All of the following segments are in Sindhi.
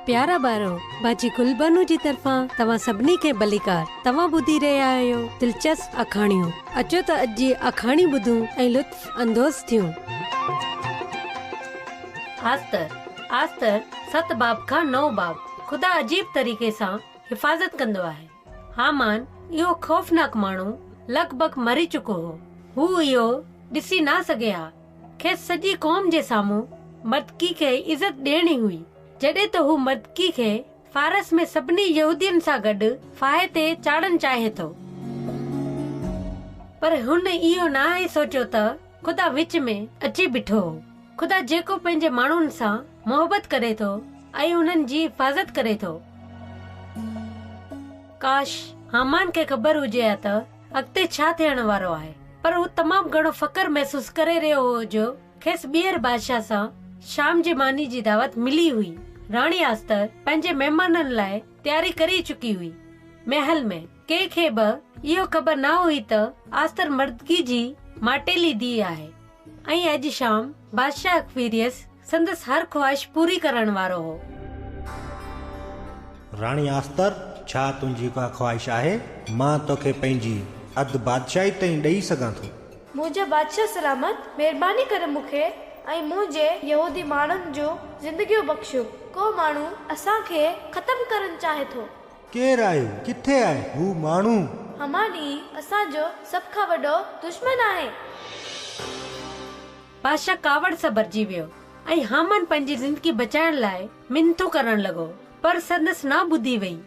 پيارا ٻارو، باجي گلبانو جي طرفان توهان سڀني کي ڀليڪار. توهان ٻڌي رهيا آهيو دلچسپ آکاڻيون. اچو ته اڄ جي آکاڻي ٻڌون ۽ لطف اندوز ٿيون. آستر، آستر، ست باب کان نو باب، خدا عجيب طريقي سان حفاظت ڪندو آهي. هامان، اهو خوفناڪ ماڻهو، لڳ ڀڳ مري چڪو هو. هو اهو ڏسي نه سگهي ها. کيس سڄي قوم جي سامهون مردڪي کي عزت ڏيڻي هئي، جڏهن ته هو مردڪي کي فارس ۾ سڀني يهودين سان گڏ ڦاهي تي چاڙهڻ چاهي ٿو. پر هن اهو ناهي سوچيو ته خدا وچ ۾ اچي بيٺو هو. خدا جيڪو پنهنجي ماڻهن سان محبت ڪري ٿو ۽ انهن جي حفاظت ڪري ٿو. ڪاش! هامان کي خبر هجي ها ته اڳتي ڇا ٿيڻ وارو آهي؟ پر هو تمام گهڻو فخر محسوس ڪري رهيو هو جو کيس ٻيهر بادشاهه سان شام جي ماني جي دعوت ملي هئي. راڻي آستر پنهنجي مهمانن لاء تياري ڪري چڪي هئي. محل ۾ ڪنهن کي به اهو خبر نه هئي ته آستر مردڪي جي ماٽيلي ڌيء آهي ۽ اڄ شام بادشاهه اخويريس سندس هر خواهش پوري ڪرڻ وارو هو. راڻي آستر، ڇا تنهنجي ڪا خواهش آهي؟ مان توکي پنهنجي اڌ بادشاهي تائين ڏئي سگهان ٿو. منهنجا بادشاهه سلامت، مهرباني ڪري مون کي ۽ منهنجي يهودي ماڻهن جون زندگيون بخشيو. ڪو ماڻهو اسان کي ختم ڪرڻ چاهي ٿو. ڪير آهي؟ ڪٿي آهي هو ماڻهو؟ هامان ئي اسان جو سڀ کان وڏو دشمن آهي. بادشاهه ڪاوڙ سان ڀرجي ويو ۽ هامان پنهنجي زندگي بچائڻ لاء منٿون ڪرڻ لڳو، پر سندس نه ٻڌي وئي.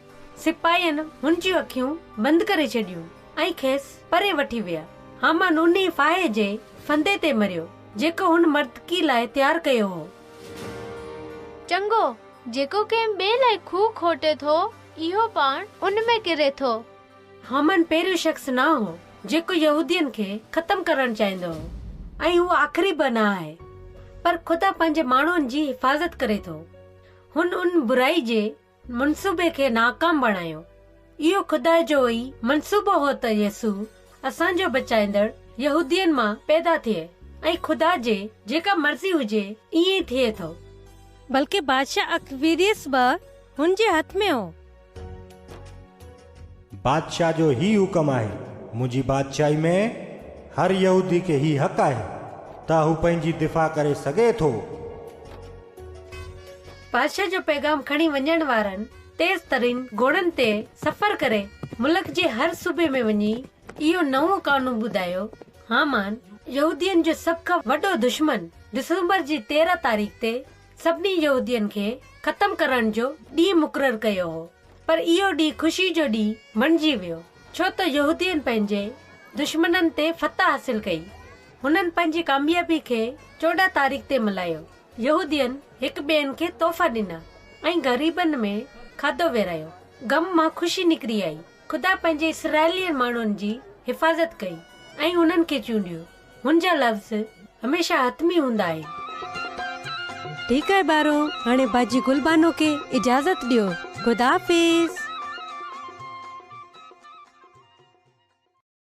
سپاهين هن جون اکيون بند ڪري ڇڏيون ۽ کيس پري وٺي ويا. هامان انهي ڦاهي جي ڦندي تي مريو، جيڪو هن مردڪي لاء تيار ڪيو هو. چڱو، جيڪو ڪنهن ٻئي لاء کوهه کوٽي ٿو، اهو پاڻ ان ۾ ڪري ٿو. هامان پهريون شخص نه هو، جيڪو يهودين کي ختم ڪرڻ چاهيندو هو ۽ هو آخري به نه آهي. پر خدا پنهنجي ماڻهن جي حفاظت ڪري ٿو. هن ان برائي جي منصوبي کي ناڪام بڻايو. اهو خدا جو ئي منصوبو هو ته يسوع، اسان جو بچائيندڙ، يهودين مان پيدا ٿئي ۽ خدا جي جيڪا مرضي هجي، ائين ئي ٿئي ٿو. بلڪه بادشاهه اخويريس به هن جي هٿ ۾ هو. بادشاهه جو هي حڪم آهي، منهنجي بادشاهي ۾ هر يهودي کي هي حق آهي ته هو پنهنجي دفاع ڪري سگهي ٿو. بادشاهه جو پيغام کڻي وڃڻ وارن تيز ترين گهوڙن تي سفر ڪري ملڪ جي هر صوبي ۾ وڃي اهو نئون قانون ٻڌايو، هامان، يهودين جو سڀ کان وڏو دشمن، ڊسمبر جي 13 تاريخ تي سڀني يهودين کي ختم ڪرڻ جو ڏينهن مقرر ڪيو هو، پر اهو ڏينهن خوشي جو ڏينهن بڻجي ويو، ڇو ته يهودين پنهنجي دشمنن تي فتح حاصل ڪئي. هنن پنهنجي ڪاميابي کي 14 تاريخ تي ملهايو. يهودين هڪ ٻئي کي تحفا ڏنا ۽ غريبن ۾ کاڌو ورهايو. غم مان خوشي نڪري آئي. خدا پنهنجي اسرائيلي ماڻهن جي حفاظت ڪئي ۽ انهن کي چونڊيو. هن جا لفظ هميشه حتمي هوندا آهن. ٺيڪ آهي ٻارو هاڻي باجي گل بانو کي اجازت ڏيو خدا حافظ.